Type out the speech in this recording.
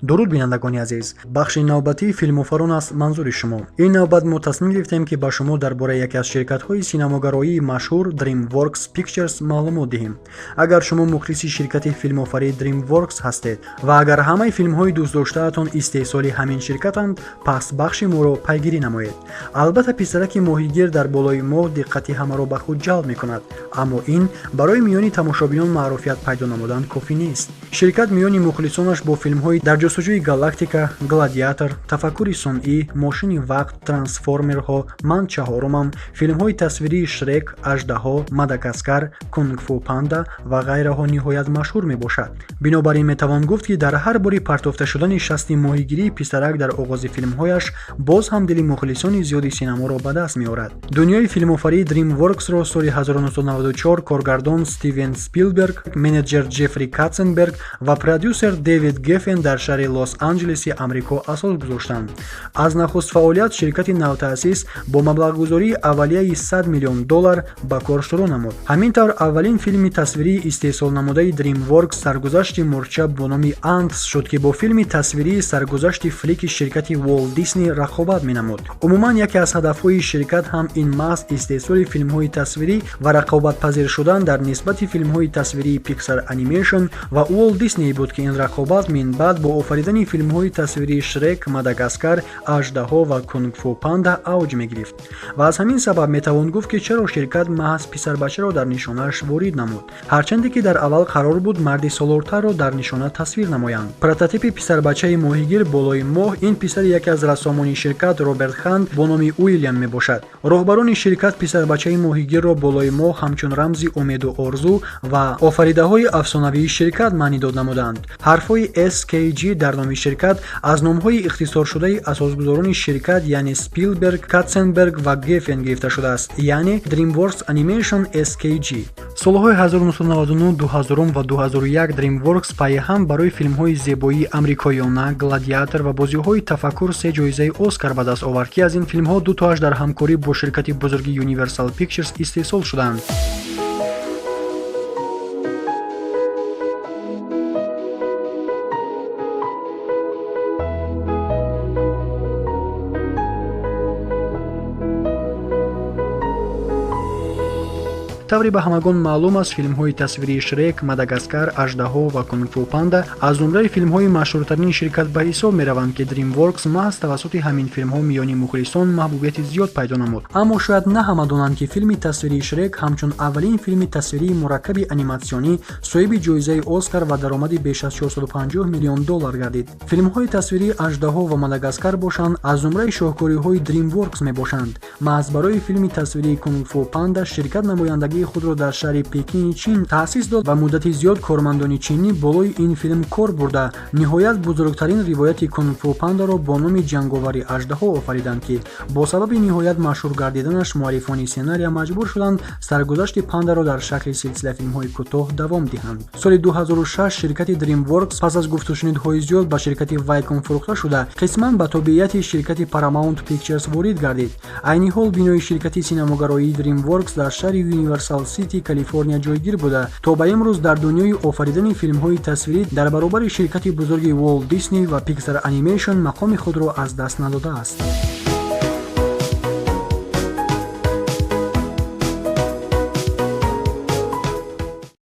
Дуруд, бинандагони азиз! Бахши навбатии Филмофарон аст манзури шумо. Ин навбат мо тасмим гирифтем, ки ба шумо дар бораи яке аз ширкатҳои синамогароии машҳур DreamWorks Pictures маълумот диҳем. Агар шумо мухлиси ширкати филмофарии DreamWorks ҳастед ва агар ҳамаи филмҳои дӯстдоштаатон истеҳсоли ҳамин ширкатанд, пас бахши моро пайгирӣ намоед. Албатта, писараки моҳигир дар болои моҳ диққати ҳамаро ба худ ҷалб мекунад, аммо ин барои миёни тамошобинон маъруфият пайдо намудан кофӣ нест. Ширкат миёни мухлисонаш бо филмҳои Дар ҷустуҷӯи галактика, Гладиатор, Тафаккури сунъӣ, Мошини вақт, Трансформерҳо, Ман чаҳорумам, филмҳои тасвирии Шрек, Аждаҳо, Мадагаскар, Кунгфу Панда ва ғайраҳо ниҳоят машҳур мебошад. Бинобар ин метавон гуфт, ки дар ҳар бори партофта шудани шасти моҳигирии писарак дар оғози филмҳояш боз ҳам дили мухлисони зиёди синаморо ба даст меорад. Дунёи филмофарии DreamWorks-ро соли 1994 коргардон Стивен Спилберг, менеҷер Ҷеффри Катсенберг ва продюсер Дэвид Геффен дар шаҳри Лос-Анҷелеси Амрико асос гузоштанд. Аз нахуст фаъолият ширкати навтаъсис бо маблағгузории аввалияи 100 миллион доллар ба кор шурӯъ намуд. Ҳамин тавр, аввалин филми тасвирии истеҳсолнамудаи DreamWorks саргузашти мурча бо номи Антс шуд, ки бо филми тасвирии саргузашти Флики ширкати Walt Disney рақобат менамуд. Умуман, яке аз ҳадафҳои ширкат ҳам ин маҳз истеҳсоли филмҳои тасвирӣ ва рақобатпазир шудан дар нисбати филмҳои тасвирии Pixar Animation ва Walt Disney буд, ки ин рақобат минбаъд бо офаридани филмҳои тасвирии Шрек, Мадагаскар, Аждаҳо ва Кунгфу Панда авҷ мегирифт. Ва аз ҳамин сабаб метавон гуфт, ки чаро ширкат маҳз писарбачаро дар нишонааш ворид намуд, ҳарчанде ки дар аввал қарор буд марди солортарро дар нишона тасвир намоянд. Прототипи писарбачаи моҳигир болои моҳ ин писари яке аз рассомони ширкат, Роберт Хант бо номи Уилям мебошад. Роҳбарони ширкат писарбачаи моҳигирро болои моҳ ҳамчун рамзи умеду орзу ва офаридаҳои афсонавии ширкат маънӣ дод намуданд. Ҳарфҳои SKG дар номи ширкат аз номҳои ихтисоршудаи асосгузорони ширкат, яъне Спилберг, Катсенберг ва Геффен гирифта шудааст, яъне DreamWorks Animation SKG. Солҳои 1999, 2000 ва 2001 DreamWorks пайҳам барои филмҳои Зебоии амрикоёна, Гладиатор ва Бозиҳои тафаккур се ҷоизаи Оскар ба даст овард, ки аз ин филмҳо дутоаш дар ҳамкорӣ бо ширкати бузурги Universal Pictures истеҳсол шуданд. Тавре ба ҳамагон маълум аст, филмҳои тасвирии Шрек, Мадагаскар, Аждаҳо ва Кунгфу Панда аз зумраи филмҳои машҳуртарини ширкат ба ҳисоб мераванд, ки DreamWorks маҳз тавассути ҳамин филмҳо миёни мухлисон маҳбубияти зиёд пайдо намуд. Аммо шояд на ҳама донанд, ки филми тасвирии Шрек ҳамчун аввалин филми тасвирии мураккаби аниматсионӣ соҳиби ҷоизаи Оскар ва даромади беш аз 450 миллион доллар гардид. Филмҳои тасвирии Аждаҳо ва Мадагаскар бошанд, аз зумраи шоҳкориҳои DreamWorks мебошанд. Маҳз барои филми тасвирии Кунгфу Панда ширкат намояндагии худро дар шаҳри Пекини Чин таъсис дод ва муддати зиёд кормандони чинӣ болои ин филм кор бурда, ниҳоят бузургтарин ривояти Кунгфу Пандаро бо номи Ҷанговари аждаҳо офариданд, ки бо сабаби ниҳоят машҳур гардиданаш муаллифони сценария маҷбур шуданд саргузашти пандаро дар шакли силсилафилмҳои кӯтоҳ давом диҳанд. Соли 2006 ширкати DreamWorks пас аз гуфтушунидҳои зиёд ба ширкати Viacom фурӯхта шуда, қисман ба тобеияти ширкати Paramount Pictures ворид гардид. Айни ҳол бинои ширкати синамогароии DreamWorks дар шаҳри Universal City, Калифорния ҷойгир буда, то ба имрӯз дар дунёи офаридани филмҳои тасвирӣ дар баробари ширкати бузурги Walt Disney ва Pixar Animation мақоми худро аз даст надодааст.